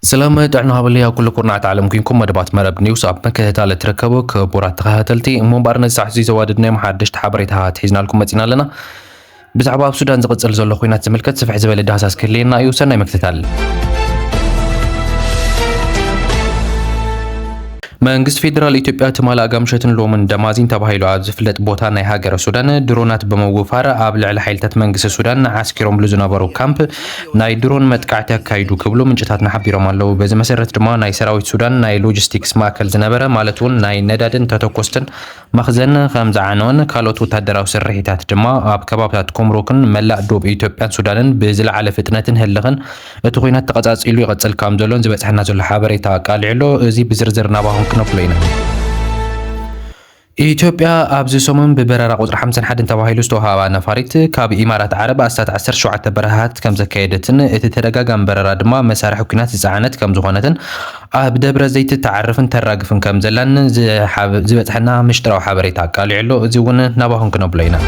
ሰላም ጥዕና ሃበለይ ኣብ ኩሉ ኩርናዓት ዓለም ኩንኩም መደባት መረብ ኒውስ ኣብ ምክትታል እትርከቡ ክቡራት ተኸታተልቲ። እሞ እምበኣር ነዚ ሰዓት እዚ ዘዋደድናዮም ሓደሽቲ ሓበሬታታት ሒዝናልኩም መጺና ኣለና። ብዛዕባ ኣብ ሱዳን ዝቕጽል ዘሎ ኲናት ዝምልከት ስፍሕ ዝበለ ዳህሳስ ክህልየና እዩ። ሰናይ ምክትታል። መንግስቲ ፌደራል ኢትዮጵያ ትማሊ ኣጋምሸትን ሎምን ደማዚን ተባሂሉ ኣብ ዝፍለጥ ቦታ ናይ ሃገረ ሱዳን ድሮናት ብምውፋር ኣብ ልዕሊ ሓይልታት መንግስቲ ሱዳን ዓስኪሮምሉ ዝነበሩ ካምፕ ናይ ድሮን መጥቃዕቲ ኣካይዱ ክብሉ ምንጭታትና ሓቢሮም ኣለዉ። በዚ መሰረት ድማ ናይ ሰራዊት ሱዳን ናይ ሎጂስቲክስ ማእከል ዝነበረ ማለት እውን ናይ ነዳድን ተተኮስትን መኽዘን ከም ዝዓነወን ካልኦት ወታደራዊ ስርሒታት ድማ ኣብ ከባብታት ኮምሮክን መላእ ዶብ ኢትዮጵያን ሱዳንን ብዝለዓለ ፍጥነትን ህልኽን እቲ ኲናት ተቐጻጺሉ ይቐጽል ከም ዘሎን ዝበጽሐና ዘሎ ሓበሬታ ኣቃሊዑ ኣሎ። እዚ ብዝርዝር ናባኹም ክነብሎ ኢና። ኢትዮጵያ ኣብዚ ሰሙን ብበረራ ቁጽሪ ሓምሳን ሓደን ተባሂሉ ዝተዋህባ ነፋሪት ካብ ኢማራት ዓረብ ኣስታት ዓሰርተ ሸውዓተ በረራታት ከም ዘካየደትን እቲ ተደጋጋሚ በረራ ድማ መሳርሒ ኲናት ዝጸዓነት ከም ዝኾነትን ኣብ ደብረ ዘይት ትዓርፍን ተራግፍን ከም ዘላን ዝሓብ-፣ ዝበጽሐና ምሽጥራዊ ሓበሬታ ኣቃሊዑ ኣሎ። እዚ እውን ናባኹም ክነብሎ ኢና።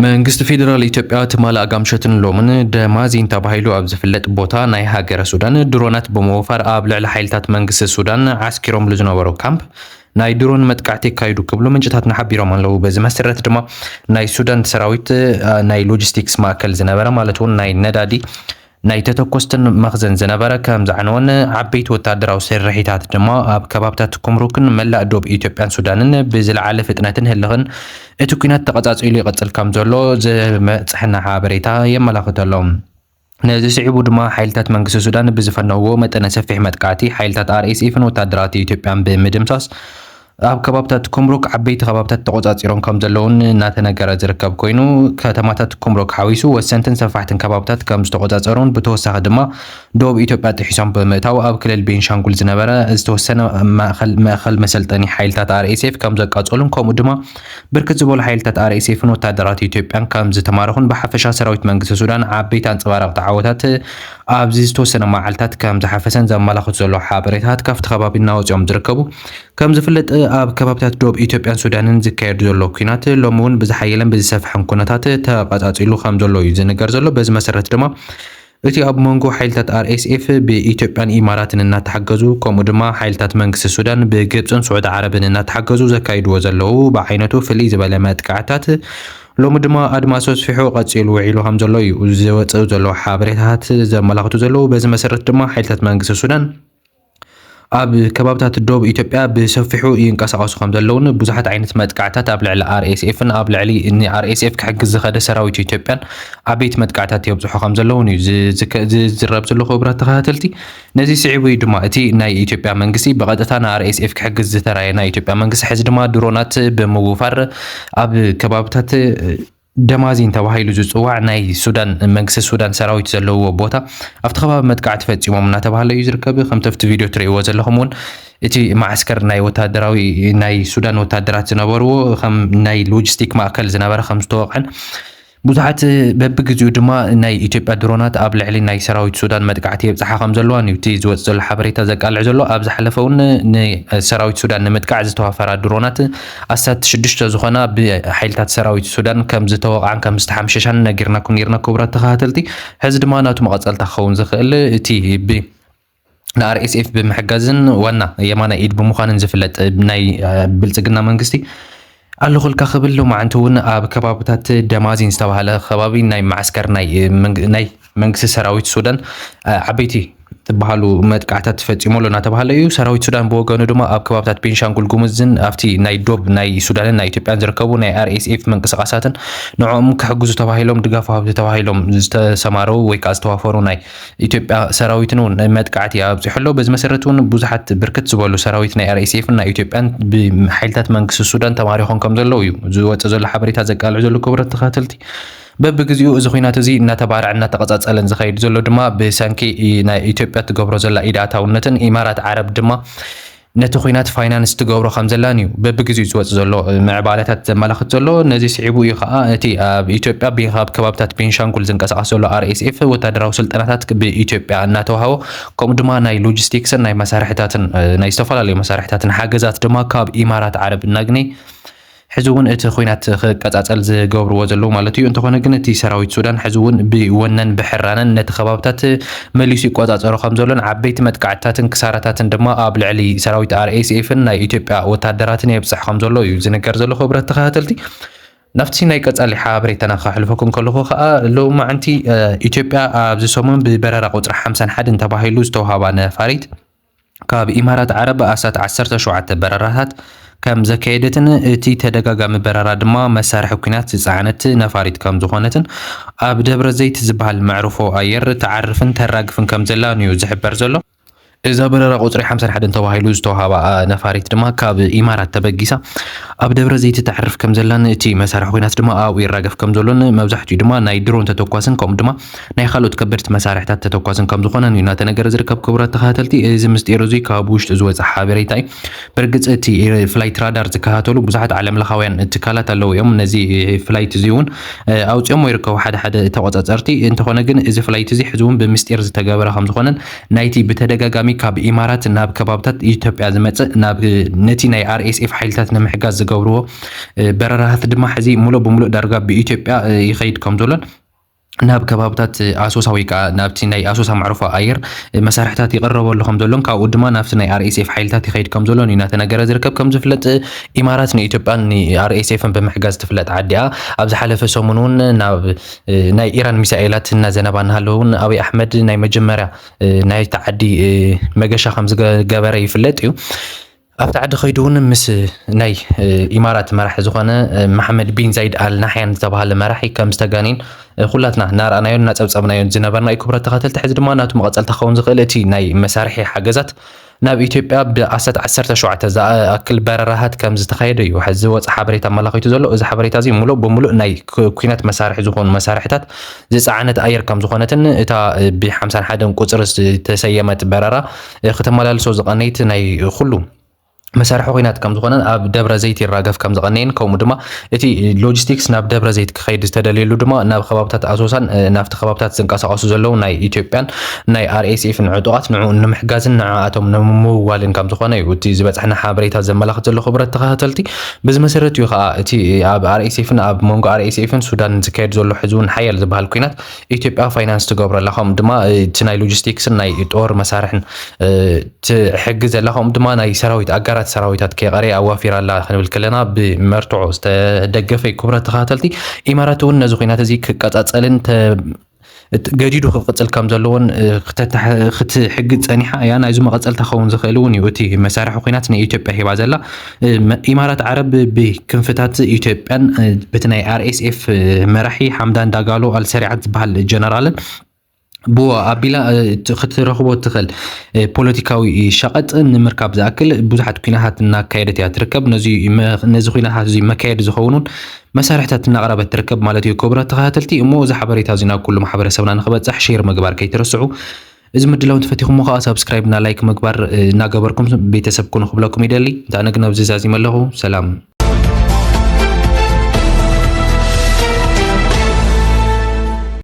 መንግስቲ ፌደራል ኢትዮጵያ ትማሊ ኣጋምሸትን ሎምን ደማዚን ተባሂሉ ኣብ ዝፍለጥ ቦታ ናይ ሃገረ ሱዳን ድሮናት ብምውፋር ኣብ ልዕሊ ሓይልታት መንግስቲ ሱዳን ዓስኪሮምሉ ዝነበሩ ካምፕ ናይ ድሮን መጥቃዕቲ የካይዱ ክብሉ ምንጭታትና ሓቢሮም ኣለዉ። በዚ መሰረት ድማ ናይ ሱዳን ሰራዊት፣ እ፣ ናይ ሎጂስቲክስ ማእከል ዝነበረ ማለት እውን ናይ ነዳዲ ናይ ተተኮስትን መኽዘን ዝነበረ ከም ዝዓነወን ዓበይቲ ወታደራዊ ስርሒታት ድማ ኣብ ከባብታት ኩምሩክን መላእ ዶብ ኢትዮጵያን ሱዳንን ብዝለዓለ ፍጥነትን ህልኽን እቲ ኲናት ተቐጻጺሉ ይቐጽል ከም ዘሎ ዝበጽሐና ሓበሬታ የመላኽት ኣሎ። ነዚ ስዒቡ ድማ ሓይልታት መንግስቲ ሱዳን ብዝፈነውዎ መጠነ ሰፊሕ መጥቃዕቲ ሓይልታት ኣር ኤስ ኤፍን ወታደራት ኢትዮጵያን ብምድምሳስ ኣብ ከባብታት ኩምሩክ ዓበይቲ ከባብታት ተቆጻጺሮም ከም ዘለውን እናተነገረ ዝርከብ ኮይኑ፣ ከተማታት ኩምሩክ ሓዊሱ ወሰንትን ሰፋሕትን ከባብታት ከም ዝተቆጻጸሩን ብተወሳኺ ድማ ደቡብ ኢትዮጵያ ጥሒሶም ብምእታው ኣብ ክልል ቤንሻንጉል ዝነበረ ዝተወሰነ ማእኸል፣ ማእኸል መሰልጠኒ ሓይልታት ኣር ኤስ ኤፍ ከም ዘቃጸሉን ከምኡ ድማ ብርክት ዝበሉ ሓይልታት ኣር ኤስ ኤፍን ወታደራት ኢትዮጵያን ከም ዝተማረኹን ብሓፈሻ ሰራዊት መንግስቲ ሱዳን ዓበይቲ ኣንጸባራቕቲ ዓወታት ኣብዚ ዝተወሰነ መዓልታት ከም ዝሓፈሰን ዘመላኽቱ ዘለዉ ሓበሬታታት ካብቲ ከባቢ እናወፅኦም ዝርከቡ። ከም ዝፍለጥ ኣብ ከባብታት ዶብ ኢትዮጵያን ሱዳንን ዝካየድ ዘሎ ኲናት ሎሚ እውን ብዝሓየለን ብዝሰፍሐን ኩነታት ተቐጻጺሉ ከም ዘሎ እዩ ዝንገር ዘሎ። በዚ መሰረት ድማ እቲ ኣብ መንጎ ሓይልታት ኣር ኤስ ኤፍ ብኢትዮጵያን ኢማራትን እናተሓገዙ ከምኡ ድማ ሓይልታት መንግስቲ ሱዳን ብግብፅን ስዑዲ ዓረብን እናተሓገዙ ዘካይድዎ ዘለዉ ብዓይነቱ ፍልይ ዝበለ መጥቃዕታት ሎሚ ድማ ኣድማሱ ኣስፊሑ ቀጺሉ ውዒሉ ከም ዘሎ እዩ ዝወፅኡ ዘለዉ ሓበሬታታት ዘመላኽቱ ዘለዉ። በዚ መሰረት ድማ ሓይልታት መንግስቲ ሱዳን ኣብ ከባብታት ዶብ ኢትዮጵያ ብሰፊሑ ይንቀሳቐሱ ከም ዘለውን ብዙሓት ዓይነት መጥቃዕታት ኣብ ልዕሊ ኣር ኤስ ኤፍን ኣብ ልዕሊ ን ኣር ኤስ ኤፍ ክሕግዝ ዝኸደ ሰራዊት ኢትዮጵያን ዓበይቲ መጥቃዕታት የብዝሑ ከም ዘለውን እዩ ዝ-፣ ዝከ-፣ ዝዝረብ ዘሎ ክቡራት ተኸታተልቲ። ነዚ ስዒቡ እዩ ድማ እቲ ናይ ኢትዮጵያ መንግስቲ ብቐጥታ ን ኣር ኤስ ኤፍ ክሕግዝ ዝተራየ ናይ ኢትዮጵያ መንግስቲ ሕዚ ድማ ድሮናት ብምውፋር ኣብ ከባብታት ደማዚን ተባሂሉ ዝጽዋዕ ናይ ሱዳን፣ መንግስቲ ሱዳን ሰራዊት ዘለዎ ቦታ ኣብቲ ከባቢ መጥቃዕቲ ፈጺሞም እናተባሃለ እዩ ዝርከብ። ከምቲ ኣብቲ ቪድዮ ትርእይዎ ዘለኹም እውን እቲ መዓስከር ናይ ወታደራዊ፣ ናይ ሱዳን ወታደራት ዝነበርዎ ከም ናይ ሎጂስቲክ ማእከል ዝነበረ ከም ዝተወቕዐን ብዙሓት በብግዜኡ ድማ ናይ ኢትዮጵያ ድሮናት ኣብ ልዕሊ ናይ ሰራዊት ሱዳን መጥቃዕቲ የብጽሓ ከም ዘለዋን እዩ እቲ ዝወጽእ ዘሎ ሓበሬታ ዘቃልዕ ዘሎ። ኣብ ዝሓለፈ እውን ንሰራዊት ሱዳን ንምጥቃዕ ዝተዋፈራ ድሮናት ኣስታት ሽዱሽተ ዝኾና ብሓይልታት ሰራዊት ሱዳን ከም ዝተወቕዓን ከም ዝተሓምሸሻን ነጊርናኩም ነይርና ክቡራት ተኸታተልቲ። ሕዚ ድማ ናቱ መቐጸልታ ክኸውን ዝኽእል እቲ ብ-፣ ን ኣር ኤስ ኤፍ ብምሕጋዝን ዋና የማናይ ኢድ ብምዃንን ዝፍለጥ ናይ፣ እ፣ ብልጽግና መንግስቲ ኣለኹልካ ክብል ሎማዓንቲ እውን ኣብ ከባብታት ደማዚን ዝተባህለ ከባቢ ናይ መዓስከር ናይ፣ እ፣ መንግ-፣ ናይ መንግስቲ ሰራዊት ሱዳን፣ እ፣ ዓበይቲ ዝበሃሉ መጥቃዕታት ተፈጺሙ ኣሎ እናተባሃለ እዩ። ሰራዊት ሱዳን ብወገኑ ድማ ኣብ ከባብታት ቤንሻንጉል ጉሙዝን ኣብቲ ናይ ዶብ ናይ ሱዳንን ናይ ኢትዮጵያን ዝርከቡ ናይ ኣር ኤስ ኤፍ ምንቅስቓሳትን ንዕኦም ክሕግዙ ተባሂሎም ድጋፍ ወሃብቲ ተባሂሎም ዝተሰማረው ወይ ከዓ ዝተዋፈሩ ናይ ኢትዮጵያ ሰራዊትን እውን መጥቃዕቲ ኣብፂሑ ኣሎ። በዚ መሰረት እውን ብዙሓት ብርክት ዝበሉ ሰራዊት ናይ ኣር ኤስ ኤፍን ናይ ኢትዮጵያን ብሓይልታት መንግስቲ ሱዳን ተማሪኾም ከም ዘለዉ እዩ ዝወፅእ ዘሎ ሓበሬታ ዘቃልዕ ዘሎ ክቡራት ተኸታተልቲ። በብግዜኡ እዚ ኲናት እዚ እናተባርዐ እናተቐጻጸለን ዝኸይድ ዘሎ ድማ ብሰንኪ ናይ ኢትዮጵያ ትገብሮ ዘላ ኢድ ኣታውነትን ኢማራት ዓረብ ድማ ነቲ ኲናት ፋይናንስ ትገብሮ ከም ዘላን እዩ በብግዜኡ ዝወጽእ ዘሎ ምዕባለታት ዘመላኽት ዘሎ። ነዚ ስዒቡ እዩ ከኣ እቲ ኣብ ኢትዮጵያ ቤ-፣ ኣብ ከባብታት ቤንሻንጉል ዝንቀሳቐስ ዘሎ ኣር ኤስ ኤፍ ወታደራዊ ስልጠናታት ብኢትዮጵያ እናተዋህቦ፣ ከምኡ ድማ ናይ ሎጂስቲክስን ናይ መሳርሕታትን፣ ናይ ዝተፈላለዩ መሳርሕታትን ሓገዛት ድማ ካብ ኢማራት ዓረብ እናግነየ ሕዚ እውን እቲ ኹናት ክቀጻጸል ዝገብርዎ ዘለዉ ማለት እዩ። እንተኾነ ግን እቲ ሰራዊት ሱዳን ሕዚ እውን ብወነን ብሕራነን ነቲ ከባብታት መሊሱ ይቆጻጸሮ ከም ዘሎን ዓበይቲ መጥቃዕትታትን ክሳራታትን ድማ ኣብ ልዕሊ ሰራዊት ኣር ኤስ ኤፍን ናይ ኢትዮጵያ ወታደራትን የብጽሕ ከም ዘሎ እዩ ዝንገር ዘሎ። ክቡራት ተኸታተልቲ፣ ናብቲ ናይ ቀጻሊ ሓበሬታና ከሕልፈኩም ከለኹ ከኣ ሎማዓንቲ ኢትዮጵያ ኣብዚ ሰሙን ብበረራ ቁጽሪ ሓምሳን ሓደን ተባሂሉ ዝተውሃባ ነፋሪት ካብ ኢማራት ዓረብ ኣሳት ዓሰርተ ሸውዓተ በረራታት ከም ዘካየደትን እቲ ተደጋጋሚ በረራ ድማ መሳርሒ ኲናት ዝጸዓነት ነፋሪት ከም ዝኾነትን ኣብ ደብረ ዘይት ዝበሃል መዕርፎ ኣየር ትዓርፍን ተራግፍን ከም ዘላን እዩ ዝሕበር ዘሎ። እዛ በረራ ቁጽሪ ሓምሳን ሓደን ተባሂሉ ዝተዋሃባ ነፋሪት ድማ ካብ ኢማራት ተበጊሳ ኣብ ደብረ ዘይት ተዕርፍ ከም ዘላን እቲ መሳርሒ ኲናት ድማ ኣብኡ ይራገፍ ከም ዘሎን መብዛሕትኡ ድማ ናይ ድሮን ተተኳስን ከምኡ ድማ ናይ ካልኦት ከበድቲ መሳርሕታት ተተኳስን ከም ዝኾነን እዩ እናተነገረ ዝርከብ። ክቡራት ተኸታተልቲ፣ እዚ ምስጢር እዙይ ካብ ውሽጢ ዝወፀ ሓበሬታ እዩ። ብርግፅ እቲ ፍላይት ራዳር ዝከታተሉ ብዙሓት ዓለም ለኻውያን ትካላት ኣለዉ እዮም። ነዚ ፍላይት እዚ እውን ኣውፅኦም ይርከቡ ሓደ ሓደ ተቆፃፀርቲ። እንተኾነ ግን እዚ ፍላይት እዚ ሕዚ እውን ብምስጢር ዝተገበረ ከም ዝኾነን ናይቲ ብተደጋጋሚ ካብ ኢማራት ናብ ከባብታት ኢትዮጵያ ዝመፅእ ናብ ነቲ ናይ ኣር ኤስ ኤፍ ሓይልታት ንምሕጋዝ ዝገብርዎ በረራታት ድማ ሕዚ ሙሉእ ብሙሉእ ዳርጋ ብኢትዮጵያ ይኸይድ ከም ዘሎን ናብ ከባብታት ኣሶሳ ወይ ከዓ ናብቲ ናይ ኣሶሳ መዕርፎ ኣየር መሳርሕታት ይቕረበሉ ከም ዘሎን ካብኡ ድማ ናብቲ ናይ ኣር ኤስ ኤፍ ሓይልታት ይኸይድ ከም ዘሎን እዩ እናተነገረ ዝርከብ። ከም ዝፍለጥ ኢማራት ንኢትዮጵያን ንኣር ኤስ ኤፍን ብምሕጋዝ ትፍለጥ ዓዲ እያ። ኣብ ዝሓለፈ ሰሙን እውን ናብ ናይ ኢራን ሚሳኤላት እናዘነባ እናሃለዉ እውን ኣብይ ኣሕመድ ናይ መጀመርያ ናይቲ ዓዲ መገሻ ከም ዝገበረ ይፍለጥ እዩ። ኣብቲ ዓዲ ከይዱ እውን ምስ ናይ ኢማራት መራሒ ዝኾነ መሓመድ ቢን ዛይድ ኣል ናሕያን ዝተባሃለ መራሒ ከም ዝተጋኔን ኩላትና እናረኣናዮን እናጸብጸብናዮን ዝነበርና እዩ። ክቡራት ተኸታተልቲ፣ ሕዚ ድማ ናቱ መቐጸልታ ክኸውን ዝኽእል እቲ ናይ መሳርሒ ሓገዛት ናብ ኢትዮጵያ ብኣሰት ዓሰርተ ሸውዓተ ዝኣክል በረራታት ከም ዝተኻየደ እዩ ሕዚ ዝወፀ ሓበሬታ ኣመላኺቱ ዘሎ። እዚ ሓበሬታ እዚ ሙሉእ ብሙሉእ ናይ ኩ-፣ ኩናት መሳርሒ ዝኾኑ መሳርሕታት ዝፀዓነት ኣየር ከም ዝኾነትን እታ ብሓምሳን ሓደን ቁፅሪ ዝተሰየመት በረራ ክተመላልሶ ዝቐነየት ናይ ኩሉ መሳርሒ ኩናት ከም ዝኾነን ኣብ ደብረ ዘይት ይራገፍ ከም ዝቐነየን ከምኡ ድማ እቲ ሎጂስቲክስ ናብ ደብረ ዘይት ክኸይድ ዝተደልየሉ ድማ ናብ ከባብታት ኣሶሳን ናብቲ ከባብታት ዝንቀሳቐሱ ዘለዉ ናይ ኢትዮጵያን ናይ ኣር ኤስ ኤፍን ዕጡቓት ንዕኡ ንምሕጋዝን ንዕኣቶም ንምምውዋልን ከም ዝኾነ እዩ እቲ ዝበፅሐና ሓበሬታ ዘመላኽት ዘሎ። ክቡራት ተኸታተልቲ፣ በዚ መሰረት እዩ ከዓ እቲ ኣብ ኣር ኤስ ኤፍን ኣብ መንጎ ኣር ኤስ ኤፍን ሱዳንን ዝካየድ ዘሎ ሕዚ እውን ሓያል ዝበሃል ኩናት ኢትዮጵያ ፋይናንስ ትገብረላ ከምኡ ድማ እቲ ናይ ሎጂስቲክስን ናይ ጦር መሳርሕን ትሕግዝ ኣላ ከምኡ ድማ ናይ ሰራዊት ኣጋራት ሰራዊታት ከይቐረየ ኣዋፊራ ኣላ ክንብል ከለና ብመርትዖ ዝተደገፈ እዩ። ክቡራት ተኸታተልቲ፣ ኢማራት እውን ነዚ ኩናት እዚ ክቀፃፀልን ተ-፣ ገዲዱ ክቕፅል ከም ዘለዎን ክትሕግዝ ፀኒሓ እያ። ናይዚ መቐፀልታ ክኸውን ዝኽእል እውን እዩ እቲ መሳርሒ ኩናት ንኢትዮጵያ ሂባ ዘላ። ኢማራት ዓረብ ብክንፍታት ኢትዮጵያን በቲ ናይ ኣር ኤስ ኤፍ መራሒ ሓምዳን ዳጋሎ ኣልሰሪዓት ዝበሃል ጀነራልን ብኡ ኣቢላ ክትረኽቦ እትኽእል ፖለቲካዊ ሸቐጥ ንምርካብ ዝኣክል ብዙሓት ኩናታት እናካየደት እያ ትርከብ። ነዚ ኩናታት እዚ መካየዲ ዝኸውን እውን መሳርሕታት እናቕረበት ትርከብ ማለት እዩ። ክቡራት ተኸታተልቲ፣ እሞ እዚ ሓበሬታ እዚ ናብ ኩሉ ማሕበረሰብና ንክበፅሕ ሼር ምግባር ከይትረስዑ። እዚ ምድላው እንተፈቲኹሞ ከዓ ሳብስክራይብ እና ላይክ ምግባር እናገበርኩም ቤተሰብ ኩኑ ክብለኩም ይደሊ። እንተኣነ ግን ኣብዚ ዛዚመ ኣለኹ። ሰላም።